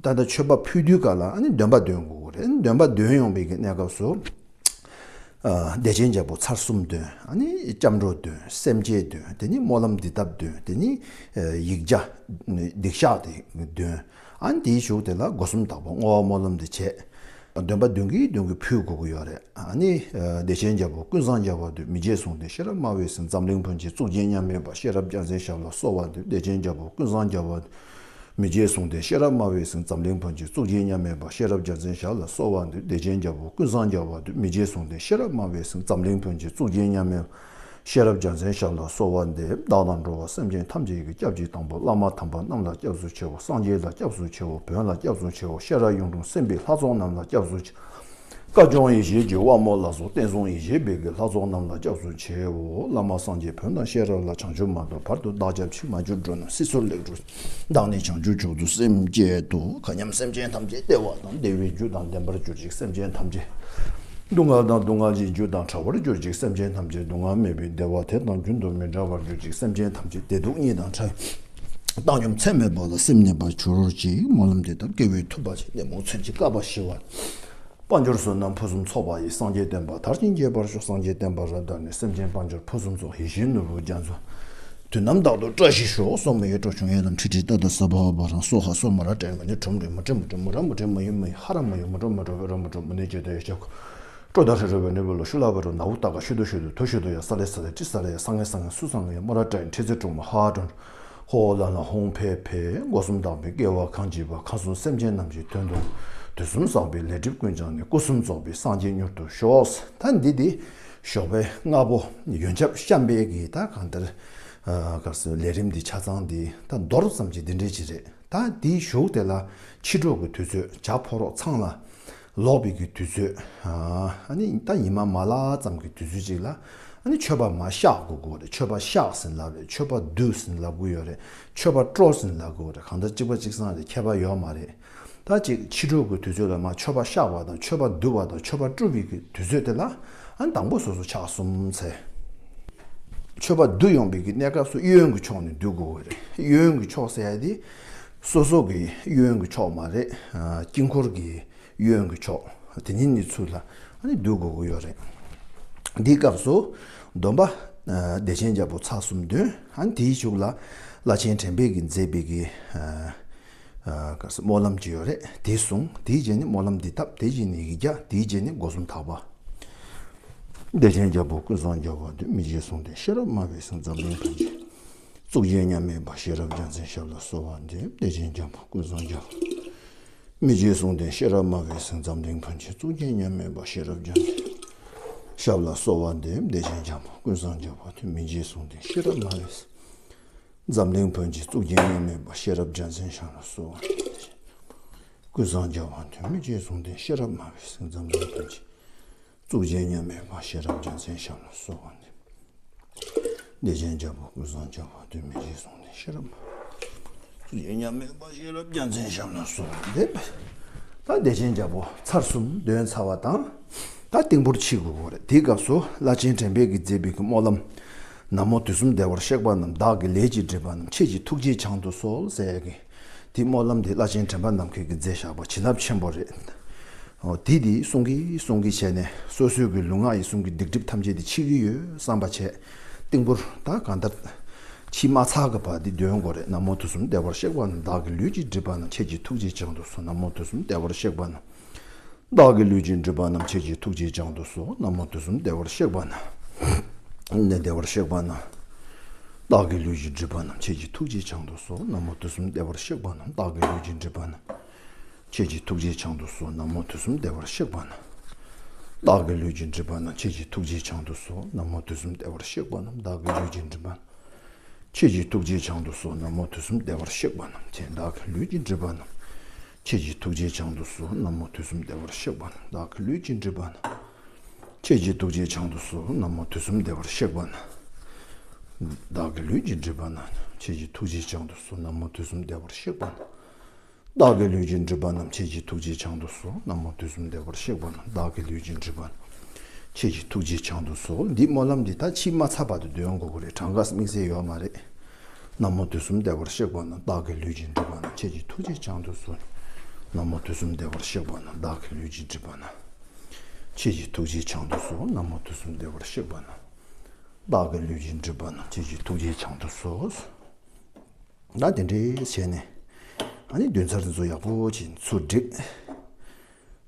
ད་ལྟ་མཆོད་པ་ཕུལ་དུས་སྐབས་ལ་ཨ་ནི་འདོན་པ་འདོན་དགོས་ཀྱི་རེད། ཨ་ནི་འདོན་པ་འདོན་ཡོང་བའི་གི་གནས་སྐབས་སུ། ཨ། བདེ་ཆེན་རྒྱལ་པོ་ཚར་གསུམ་འདོན། ཨ་ནི་སྐྱབས་འགྲོ་འདོན། སེམས་བསྐྱེད་འདོན། དེ་ནི་སྨོན་ལམ་འདི་ལྟར་འདོན། དེ་ནི་ཡིག་བརྒྱ་སྡིག་བཤགས་དེ་འདོན། ཨ་ནི་དེའི་གཞུག་དེ་ལ་སྒོ་གསུམ་དག་པ་བསྔོ་བ་སྨོན་ལམ་དེ་བྱས། འདོན་པ་འདོན་གྱིན་འདོན་གྱིན་ཕུལ་དགོས་ཀྱི་ཡོད་རེད། ཨ་ནི་བདེ་ཆེན་རྒྱལ་པོ་ཀུན་བཟང་རྒྱལ་བ་འདུད། མི་བརྗེད་གཟུངས་ལྡན་ཤེས་རབ་སྨྲ་བའི་སེང་། འཛམ་གླིང་ཕན་ཕྱིར་གཙུག་རྒྱན་མཉམ་མེད་པ། ཤེས་རབ་རྒྱལ་མཚན་ཞབས་ལ་གསོལ་བ་འདེབས། བདེ་ཆེན་རྒྱལ་པོ་ཀུན་བཟང་རྒྱལ་བ། མི་བརྗེད་གཟུངས་ལྡན་ཤེས་རབ་སྨྲ་བའི་སེང་། འཛམ་གླིང་ཕན་ཕྱིར་གཙུག་རྒྱན་མཉམ་མེད་པ། ཤེས་རབ་རྒྱལ་མཚན་ཞབས་ལ་གསོལ་བ་འདེབས། བདེ་ཆེན་རྒྱལ་པོ་ཀུན་བཟང་རྒྱལ་བ་འདུད། མི་བརྗེད་གཟུངས་ལྡན་ཤེས་རབ་སྨྲ་བའི་སེང་། འཛམ་གླིང་ཕན་ཕྱིར་གཙུག་རྒྱན་མཉམ་མེད་པ། ཤེས་རབ་རྒྱལ་མཚན་ཞབས་ལ་གསོལ་བ་འདེབས། བདག་དང་འགྲོ་བ་སེམས་ཅན་ཐམས་ཅད་ཀྱི་སྐྱབས་ཀྱི་དང་པོ་བླ་མ་དམ་པ་རྣམས་ལ་སྐྱབས་སུ་མཆིའོ། སངས་རྒྱས་ལ་སྐྱབས་སུ་མཆིའོ། བོན་ལ་སྐྱབས་སུ་མཆིའོ། ཤེས་རབ་གཡུང་དྲུང་སེམས་དཔའི་ལྷ་ཚོགས་རྣམས་ལ་སྐྱབས་སུ་མཆིའོ། བཀའ་སྐྱོང་ཡེ་ཤེས་ཀྱི་དབང་མོ་ལ་སོགས། བསྟན་སྲུང་ཡེ་ཤེས་པའི་གི་ལྷ་ཚོགས་རྣམས་ལ་སྐྱབས་སུ་མཆིའོ། བླ་མ་སངས་རྒྱས་བོན་དང་ཤེས་རབ་ལ། བྱང་ཆུབ་མ་ཐོབ་བར་དུ་བདག་སྐྱབས་མཆི། མ་གྱུར་འགྲོ་ན་སྲིད་མཚོར་ལེགས་འགྲོ། བདག་ནི་བྱང་ཆུབ་མཆོག་ཏུ་སེམས་བསྐྱེད་དོ། མཁའ་མཉམ་སེམས་ཅན་ཐམས་ཅད་བདེ་བ་དང་བདེ་བའི་རྒྱུ་དང་ལྡན་པར་གྱུར་ཅིག། སེམས་ཅན་ཐམས་ཅད་སྡུག་བསྔལ་དང་སྡུག་བསྔལ་གྱི་རྒྱུ་དང་བྲལ་བར་གྱུར་ཅིག། སེམས་ཅན་ཐམས་ཅད་སྡུག་བསྔལ་མེད་པའི་བདེ་བ་དེ་དང་རྒྱུན་དུ་མི་འབྲལ་བར་གྱུར་ཅིག། སེམས་ཅན་ཐམས་ཅད་བདེ་སྡུག་གཉིས་དང་བྲལ། བཏང་སྙོམས་ཚད་མེད་པ་ལ་སེམས་གནས་པར་གྱུར་ཅིག། སྨོན་ལམ་འདི་ལྟར་དགེ་བའི་མཐུ་འབའ་ཞིག། གནས་མོ་མཚོན་གྱི་བསྐལ་པ་བཞི་པ། དཔལ་འབྱོར་བསོད་ནམས་ཕུན་སུམ་ཚོགས་པ་ཡི། སངས་རྒྱས་བསྟན་པ་དར་ཞིང་རྒྱས་པར་ཤོག། སངས་རྒྱས་བསྟན་པ་རབ་དར་ནས། སེམས་ཅན་དཔལ་འབྱོར་ཕུན་སུམ་ཚོགས། ཡིད་བཞིན་ནོར་བུ་རྒྱ་མཚོ། དུས་རྣམས་རྟག་ཏུ་བཀྲ་ཤིས་ཤོག། སོགས་མི་ཡི་སྤྲོ་ཆུང་ཡན་ལམ་ཁྲིད་ཁྲིད་ཏ་ཏ་ས་བ་བ་རང་སོ་ཧ་སོ་མ་ར་དྲན་མ་ནི་ཁྲོམ་རེ་མ་དྲན་མ་དྲན་མ་ར་མ་དྲན་མ་ཡིན་མ་ཡིན་ཧ་ར་མ་ཡིན་མ་དྲན་མ་དྲན་ར་མ་དྲན་མ་ནི་ཇེ་ཏ་ཡ་ཤག། སྤྲོ་ད་ཧྲི་རི་བའི་ནི་བུ་ལ་ཤུ་ལ་བ་རུ་ན་བུ་ཏ་ག་ཤུ་དུ་ཤུ་དུ་ཐུ་ཤུ་དུ་ཡ་ས་ལེ་ས་ལེ་ཏི་ས་ལེ་ཡ་ས་ངེ་ས་ངེ་སུ་ས་ངེ་ཡ་མ་ར་དྲན་ཁྲི་ཚེ་དྲུག་མ་ཧ་དྲན། ཧོ་ལ་ལ་ཧོང་ཕེ་ཕེ། སྒོ་གསུམ་དག་པའི་དགེ་བ་གང་བགྱིས་པ། ཁམས་གསུམ་སེམས་ཅན་རྣམས་ཀྱི་དོན་དུ། དུས་གསུམ་བསགས་པའི་ལས་སྒྲིབ་ཀུན་བྱང་ནས། སྐུ་གསུམ་རྫོགས་པའི་སངས་རྒྱས་མྱུར་དུ་ཤོག། ད་འདི་དེ་ཞོགས་པའི་སྔ་པོ་ཡོན་ཆབ་བཤམས་པའི་གི་ད་གང་ལྟར་ག་ཟེར་ལས་རིམ་འདི་ཆ་ཚང་འདི་ད་མདོར་ཙམ་གྱི་འདི་འདྲའི་ཅིག་རེད། ད་འདིའི་གཞུག་དེ་ལ་ཕྱི་དྲོ་གི་དུས་ཚོད་བྱ་ཕོ་རོག་ཚང་ལ། ལོག་པའི་གི་དུས་ཚོད། ཨ་ནི་ད་ཉི་མ་མ་ལ་ཙམ་གྱི་དུས་ཚོད་ཅིག་ལ། ཨ་ནི་མཆོད་པ་མ་བཤགས་དགོས་དགོས་རེད། མཆོད་པ་བཤགས་ཟིན་ལབ་རེད། མཆོད་པ་བསྡུས་ཟིན་ལབ་དགོས་ཡོད་རེད། མཆོད་པ་སྤྲོ་ཟིན་ལབ་དགོས་རེད། གང་ལྟར་གཅིག་པ་གཅིག་སང་རེད། ཁྱད་པར་ཡོད་མ་རེད། ད་ཅིག་ཕྱི་དྲོ་གི་དུས་ཚོད་ལ་མ་མཆོད་པ་བཤགས་པ་དང་མཆོད་པ་བསྡུ་བ་དང་མཆོད་པ་སྤྲོ་བའི་གི་དུས་ཚོད་དེ་ལ། ཨ་ནི་དང་པོ་སོ་སོ་ཕྱག་གསུམ་འཚལ། མཆོད་པ་བསྡུ་ཡོང་བའི་གི་གནས་སྐབས་སུ་གཡོན་གྱི་ཕྱོགས་ནས་བསྡུ་དགོས་རེད། གཡོན་གྱི་ཕྱོགས་ཟེར་ཡ་དེ་སོ་སོ་གི་གཡོན་གྱི་ཕྱོགས་མ་རེད། དཀྱིལ་འཁོར་གྱི་གཡོན་གྱི་ཕྱོགས་དེ་ཉིད་ནས་ཚུར་ལ་ཨ་ནི་བསྡུ་དགོས་ཀྱི་ཡོད་རེད། འདིའི་སྐབས་སུ་སྡོམ་པ་བདེ་ཆེན་རྒྱལ་པོ་ཚར་གསུམ་འདོན། ཨ་ནི་དེའི་གཞུག་ལ་བླ་ཆེན་དྲན་པས་ཀྱིས་མཛད་པའི་གི་སྨོན་ལམ་ཅིག་ཡོད་རེད། དེ་གསུང་། དེའི་རྗེས་ནས་སྨོན་ལམ་འདི་བཏབ། དེའི་རྗེས་ནས་ཡིག་བརྒྱ། དེའི་རྗེས་ནས་སྒོ་གསུམ་དག་པ། བདེ་ཆེན་རྒྱལ་པོ་ཀུན་བཟང་རྒྱལ་བ་འདུས། མི་བརྗེད་གསུང་བདེན་ཤེས་རབ་སྨྲ་བའི་གསུང་། འཛམ་གླིང་ཕན་ཕྱིར། གཙུག་རྒྱན་མཉམ་མེད་པ། ཤེས་རབ་རྒྱལ་མཚན་ཞབས་ལ་གསོལ་བ་འདེབས། བདེ་ཆེན་རྒྱལ་པོ་ཀུན་བཟང་རྒྱལ་བ། མི་བརྗེད་གསུང་བདེན་ཤེས་རབ་སྨྲ་བའི་གསུང་། འཛམ་གླིང་ཕན་ཕྱིར། གཙུག་རྒྱན་མཉམ་མེད་པ། ཤེས་རབ་རྒྱལ་མཚན་ཞབས་ལ་གསོལ་བ་འདེབས། བདེ་ཆེན་རྒྱལ་པོ་ཀུན་བཟང་རྒྱལ་བ་འདུས། མི་བརྗེད་གསུང་བདེན་ཤེས་རབ་སྨྲ་བའི་གསུང་། འཛམ་གླིང་ཕན་ཕྱིར། གཙུག་རྒྱན་མཉམ་མེད་པ། ཤེས་རབ་རྒྱལ་མཚན་ཞབས་ལ་གསོལ་བ་འདེབས། ཀུན་བཟང་རྒྱལ་བ་འདུས། མི་བརྗེད་གསུང་བདེན་ཤེས་རབ་སྨྲ་བའི་གསུང་། འཛམ་གླིང་ཕན་ཕྱིར། གཙུག་རྒྱན་མཉམ་མེད་པ། ཤེས་རབ་རྒྱལ་མཚན་ཞབས་ལ་གསོལ་བ་འདེབས། བདེ་ཆེན་རྒྱལ་པོ་ཀུན་བཟང་རྒྱལ་བ་འདུས། མི་བརྗེད་གསུང་བདེན་ཤེས་རབ་སྨྲ། གཙུག་རྒྱན་མཉམ་མེད་པ། ཤེས་རབ་རྒྱལ་མཚན་ཞབས་ལ་གསོལ་བ་འདེབས། ད་བདེ་ཆེན་རྒྱལ་པོ་ཚར་གསུམ་འདོན་ཚར་བ་དང་། ད་ཏིང་ཕོར་ཕྱི་དགོས་ཀྱི་རེད། དེའི་སྐབས་སུ་བླ་ཆེན་དྲན་པས་ཀྱིས་མཛད་པའི་གི་སྨོན་ལམ། ན་མོ་དུས་གསུམ་བདེ་བར་གཤེགས་པ་རྣམས། བདག་གི་ལས་ཀྱི་སྒྲིབ་པ་རྣམས། ཁྱེད་ཀྱི་ཐུགས་རྗེས་བྱང་དུ་གསོལ་ཟེར་ཡ་གི། དེ་སྨོན་ལམ་དེ་བླ་ཆེན་དྲན་པ་ནམ་མཁའི་གིས་མཛད་བཞག་པ་བྱིན་རླབས་ཆེན་པོ་རེད། འོ་དེ་དེ་གསུང་གི་གསུང་གི་བྱས་ནས་སོ་སོའི་གི་ལུས་ངག་ཡིད་གསུམ་གྱི་སྡིག་སྒྲིབ་ཐམས་ཅད་དེ་ཕྱི་གི་ཡོད་བསམ་པ་བྱས། ཏིང་ཕོར་ད་གང་ལྟར་ཕྱི་མ་ཚར་གི་བར་དེ་འདོན་དགོས་རེད། ན་མོ་དུས་གསུམ་བདེ་བར་གཤེགས་པ་རྣམས། བདག་གི་ལུས་ཀྱི་སྒྲིབ་པ་རྣམས། ཁྱེད་ཀྱི་ཐུགས་རྗེས་བྱང་དུ་གསོལ། ན་མོ་དུས་གསུམ་བདེ་བར་གཤེགས་པ་རྣམས། བདག་གི་ལུས་ཀྱི་སྒྲིབ་པ་རྣམས། ཁྱེད་ཀྱི་ཐུགས་རྗེས་བྱང་དུ་གསོལ། ན་མོ་དུས་གསུམ་བདེ་བར་གཤེགས་པ་རྣམས། ནས་བདེ་བར་གཤེགས་པ་རྣམས། བདག་གི་ལུས་ཀྱི་སྒྲིབ་པ་རྣམས། ཁྱེད་ཀྱི་ཐུགས་རྗེས་བྱང་དུ་གསོལ། ན་མོ་དུས་གསུམ་བདེ་བར་གཤེགས་པ་རྣམས། བདག་གི་ལུས་ཀྱི་སྒྲིབ་པ་རྣམས། ཁྱེད་ཀྱི་ཐུགས་རྗེས་བྱང་དུ་གསོལ། ན་མོ་དུས་གསུམ་བདེ་བར་གཤེགས་པ་རྣམས། བདག་གི་ལུས་ཀྱི་སྒྲིབ་པ་རྣམས། ཁྱེད་ཀྱི་ཐུགས་རྗེས་བྱང་དུ་གསོལ། ན་མོ་དུས་གསུམ་བདེ་བར་གཤེགས་པ་རྣམས། བདག་གི་ལུས་ཀྱི་སྒྲིབ་པ། ཁྱེད་ཀྱི་ཐུགས་རྗེས་བྱང་དུ་གསོལ། ན་མོ་དུས་གསུམ་བདེ་བར་གཤེགས་པ་རྣམས། ཁྱེད་བདག་གི་ལུས་ཀྱི་སྒྲིབ་པ་རྣམས། ཁྱེད་ཀྱི་ཐུགས་རྗེས་བྱང་དུ་གསོལ། ན་མོ་དུས་གསུམ་བདེ་བར་གཤེགས་པ་རྣམས། བདག་གི་ལུས་ཀྱི་སྒྲིབ་པ་རྣམས། ཁྱེད་ཀྱི་ཐུགས་རྗེས་བྱང་དུ་གསོལ། ན་མོ་དུས་གསུམ་བདེ་བར་གཤེགས་པ་རྣམས། བདག་གི་ལུས་ཀྱི་སྒྲིབ་པ་རྣམས། ཁྱེད་ཀྱི་ཐུགས་རྗེས་བྱང་དུ་གསོལ། ན་མོ་དུས་གསུམ་བདེ་བར་གཤེགས་པ་རྣམས། བདག་གི་ལུས་ཀྱི་སྒྲིབ་པ་རྣམས། ཁྱེད་ཀྱི་ཐུགས་རྗེས་བྱང་དུ་གསོལ། ན་མོ་དུས་གསུམ་བདེ་བར་གཤེགས་པ་རྣམས། བདག་གི་ལུས་ཀྱི་སྒྲིབ་པ་རྣམས། ཁྱེད་ཀྱི་ཐུགས་རྗེས་བྱང་དུ་གསོལ། འདིའི་སྨོན་ལམ་འདི་ད་ཕྱི་མ་ཚར་བར་དུ་འདོན་དགོས་ཀྱི་རེད། གྲངས་ཀ་དམིགས་བསལ་ཡོད་མ་རེད། ན་མོ་དུས་གསུམ་བདེ་བར་གཤེགས་པ་རྣམས། བདག་གི་ལུས་ཀྱི་སྒྲིབ་པ་རྣམས། ཁྱེད་ཀྱི་ཐུགས་རྗེས་བྱང་དུ་གསོལ། ན་མོ་དུས་གསུམ་བདེ་བར་གཤེགས་པ་རྣམས། བདག་གི་ལུས་ཀྱི་སྒྲིབ་པ་རྣམས། ཁྱེད་ཀྱི་ཐུགས་རྗེས་བྱང་དུ་གསོལ། ན་མོ་དུས་གསུམ་བདེ་བར་གཤེགས་པ་རྣམས། བདག་གི་ལུས་ཀྱི་སྒྲིབ་པ་རྣམས། ཁྱེད་ཀྱི་ཐུགས་རྗེས་བྱང་དུ་གསོལ། ད་དེ་འདྲའི་བྱས་ནས། ཨ་ནི་འདོན་ཚར་དེ་ཚོ་ཡག་པོ་བྱས་ནས་ཚུར་བསྒྲིགས།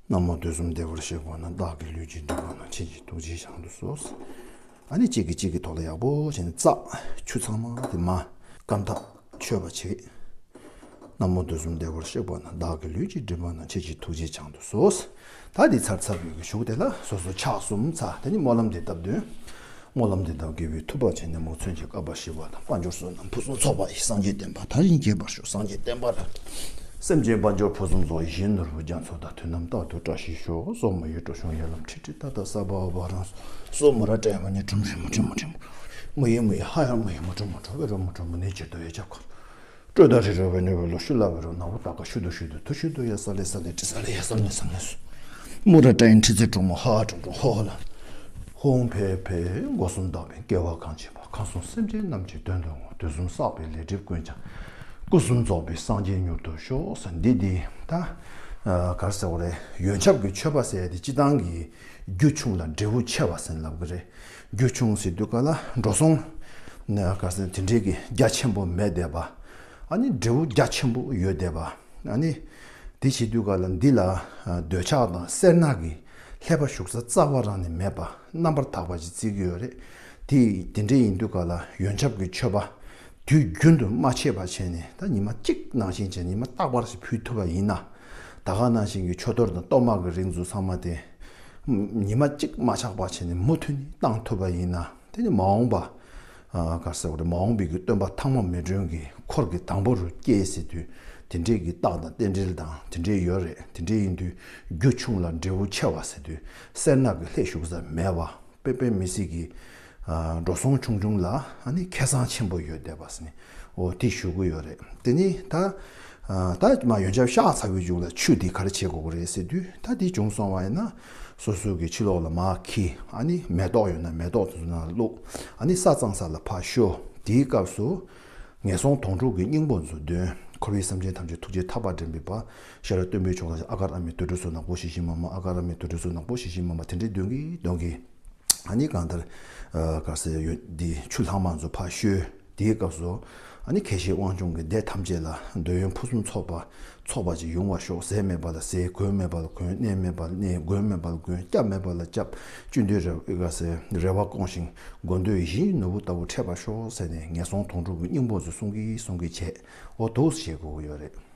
ན་མོ་དུས་གསུམ་བདེ་བར་གཤེགས་པ་རྣམས། བདག་གི་ལུས་ཀྱི་སྒྲིབ་པ་རྣམས། ཁྱེད་ཀྱི་ཐུགས་རྗེས་བྱང་དུ་གསོལ། ཨ་ནི་གཅིག་གིས་གཅིག་གི་ཐོག་ལ་ཡག་པོ་བྱས་ནས་བཙགས། ཆུ་ཚང་མ་དེ་མ་སྐམ་ཐག་ཆོད་པ་བྱེད། ན་མོ་དུས་གསུམ་བདེ་བར་གཤེགས་པ་རྣམས། བདག་གི་ལུས་ཀྱི་སྒྲིབ་པ་རྣམས། ཁྱེད་ཀྱི་ཐུགས་རྗེས་བྱང་དུ་གསོལ། ད་འདི་ཚར་ཚར་བའི་གི་གཞུག་དེ་ལ་སོ་སོ་ཕྱག་གསུམ་འཚལ། དེ་ནི་སྨོན་ལམ་འདི་བཏབ་འདོན། སྨོན་ལམ་འདི་དག་དགེ་བའི་མཐུ་འབའ་ཞིག། ནད་མུག་མཚོན་གྱི་བསྐལ་པ་ཞི་བ་དང་། དཔལ་འབྱོར་བསོད་ནམས་ཕུན་སུམ་ཚོགས་པ་ཡི། སངས་རྒྱས་བསྟན་པ་དར་ཞིང་རྒྱས་པར་ཤོག། སངས་རྒྱས་བསྟན་པ་རབ། སེམས་ཅན་དཔལ་འབྱོར་ཕུན་སུམ་ཚོགས། ཡིད་བཞིན་ནོར་བུ་རྒྱ་མཚོ་དང་། མཐུན་རྣམས་རྟག་ཏུ་བཀྲ་ཤིས་ཤོག། སོག་མོ་ཡི་སྤྲོ་ཆུང་ཡར་ལམ་ཁྲིད་ཁྲིད། ཏ་ཏ་ས་བ་བ་རང་སོག། མོ་ར་ཏྲ་ཡ་མ་ཉི་ཁྲིམ་ཁྲིམ་ཁྲིམ་ཁྲིམ། མོ་ཡི་མོ་ཡི་ཧ་ཡ་མོ་ཡི་མོ་ཁྲོ་མོ་ཁྲོ་བེ་རོ་མོ་ཁྲོ་མོ་ནི་ཇི་ཏོ་ཡ་ཅབ་ཁ། སྤྲོ་ད་རི་རོ་བེ་ནི་བེ་ལོ་ཤུ་ལ་བེ་རོ་ན་བོ་ཏ་ཀ་ཤུ་དུ་ཤུ་དུ་ཐུ་ཤུ་དུ་ཡ་ས་ལེ་ས་ལེ་ཏྲི་ས་ལེ་ཡ་ས་ནི་ས་ནི་སུ། མོ་ར་ཏྲ་ཡིན་ཁྲི་ཚེ་གྲོང་མོ་ཧ་ཧ་གྲོང་གྲོང་ཧོ་ཧོ་ལ། ཧོང་ཕེ་ཕེ་སྒོ་གསུམ་དག་པའི་སྐལ་བ་གང་ཆེན་པ། ཁམས་གསུམ་སེམས་ཅན་རྣམས་ཀྱི་དོན་དུ་བསྔོ། དུས་གསུམ་བསགས་པའི་ལས་སྒྲིབ་ཀུན་ཀྱང་། སྐུ་གསུམ་རྫོགས་པའི་སངས་རྒྱས་མྱུར་དུ་ཤོག་ཟེར། འདི་འདི་ད་ག་རེ་ཟེར་བ་རེད། ཡོན་ཆབ་ཀྱི་མཆོད་པ་ཟེར་ཡ་དེ་སྤྱི་བཏང་གི་རྒྱུ་ཆུང་ལ་འབྲས་བུ་ཆེ་བ་ཟེར་ལབ་གི་རེད། རྒྱུ་ཆུང་ཟེར་དུས་ག་ལ་འགྲོ་སོང་ན་ག་རེ་ཟེར་དེ་འདྲའི་གི་རྒྱ་ཆེན་པོ་མེད་བསྡད་པ། ཨ་ནི་འབྲས་བུ་རྒྱ་ཆེན་པོ་ཡོད་བསྡད་པ། ཨ་ནི་དེ་བྱེད་དུས་ག་ལ་འདི་ལ་འདོད་ཆགས་དང་སེར་སྣ་གི་ལྷད་པ་ཞུགས་ས་རྩ་བ་རང་ནས་མེད་པ། རྣམ་པར་དག་པ་ཞིག་བརྩི་གི་ཡོད་རེད། དེ་དེ་འདྲ་ཡིན་དུས་ག་ལ་ཡོན་ཆབ་ཀྱི་མཆོད་པ་དུས་རྒྱུན་དུ་མ་ཆད་པ་བྱས་ནས། ད་ཉི་མ་གཅིག་ནང་བཞིན་བྱས་ཉི་མ་རྟག་པར་ཞིག་ཕུལ་ཐུབ་པ་ཡིན་ན། ད་ག་ནང་བཞིན་གྱི་མཆོད་གཏོར་དང་གཏོར་མ་གི་རིགས་ཚོ་ཚང་མ་དེ་ཉི་མ་གཅིག་མ་ཆག་པ་བྱས་ནས་མུ་མཐུད་ནས་བཏང་ཐུབ་པ་ཡིན་ན། དེ་ནི་མ་འོངས་པ། ཨ་ག་རེ་ཟེར་བ་རེད། མ་འོངས་པའི་གི་སྟོན་པ་ཐང་མ་མེ་སྒྲོན་གྱི་འཁོར་གྱི་དང་པོ་རུ་སྐྱེས་ཟེར་དུས། དེ་འདྲའི་གི་རྟགས་དང་རྟེན་འབྲེལ་དང་དེ་འདྲའི་ཡོད་རེད། དེ་འདྲའི་ཡིན་དུས་རྒྱུ་ཆུང་ལ་འབྲས་བུ་ཆེ་བ་ཟེར་དུས། སེར་སྣ་གི་ལྷད་ཞུགས་ས་མེད་པ། དཔེ་དཔེ་མི་སྲིད་ཀྱི་ཨ་འགྲོ་སོང་ཆུང་ཆུང་ལ་ཨ་ནི་ཁེ་བཟང་ཆེན་པོ་ཡོད་བསྡད་པ་ཟེར་ནས། འོ་དེ་ཞུ་གི་ཡོད་རེད། དེ་ནི་ད་ཨ་ད་མ་ཡོན་ཆབ་བཤགས་ཚར་བའི་མཇུག་ལ་ཆུ་དེ་ག་རེ་བྱེད་དགོས་ཀྱི་རེད་ཟེར་དུས། ད་དེ་བྱུང་སོང་བ་ཡིན་ན་སོ་སོ་གི་ཕྱི་ལོགས་ལ་མར་འཁྱེར། ཨ་ནི་མེ་ཏོག་ཡོད་ན་མེ་ཏོག་དེ་ཚོ་ནང་ལ་བླུགས། ཨ་ནི་ས་གཙང་ས་ལ་ཕར་ཤོག། དེའི་སྐབས་སུ་ངན་སོང་དོང་སྤྲུགས་ཀྱི་སྙིང་པོ་ཚོ་འདོན། འཁོར་བའི་སེམས་ཅན་ཐམས་ཅད་ཐུགས་རྗེས་ཐར་པར་འདྲེན་པའི་དཔལ་ཤེས་རབ་སྟོན་པའི་མཆོག་ལ། ཨ་ག་ར་མི་དུད་འགྲོ་ཚོ་ནག་པོ་ཞི་ཞི་མ་མ། ཨ་ག་ར་མི་དུད་འགྲོ་ཚོ་ནག་པོ་ཞི་ཞི་མ་མ། དེ་འདྲའི་འདོན་གྱིན་འདོན་གྱིན། ཨ་ནི་གང་ལྟར་ཨ་ག་རེ་ཟེར་ཡོད། འདི་ཆུ་ལྷག་མ་ཚོ་ཕར་བཤོས། དེའི་སྐབས་སུ་ཨ་ནི་ཁྱེད་ཤེས་དབང་ཕྱུག་གི་སྡེ་ཐམས་ཅད་ལ་འདོད་ཡོན་ཕུན་སུམ་ཚོགས་པ་ཚོགས་པ་ཅིག་ཡོང་བར་ཤོག། ཟས་མེད་པ་ལ་ཟས། གོས་མེད་པ་ལ་གོན། གནས་མེད་པ་ལ་གནས། མགོན་མེད་པ་ལ་མགོན། སྐྱབས་མེད་པ་ལ་སྐྱབས། བཅུད་འདུས་རེ་ག་ཟེར་རེ་བ་སྐོང་ཞིང་། མགོན་འདོད་ཡིད་བཞིན་ནོར་བུ་ལྟ་བུ་འཕྲད་པར་ཤོག་ཟེར་ནས་ངན་སོང་དོང་སྤྲུགས་ཀྱི་སྙིང་པོ་ཚོ་གསུང་གིན་གསུང་གིན་བྱས། འོ་འདུག་སེ་བྱེད་དགོས་ཀྱི་ཡོད་རེད།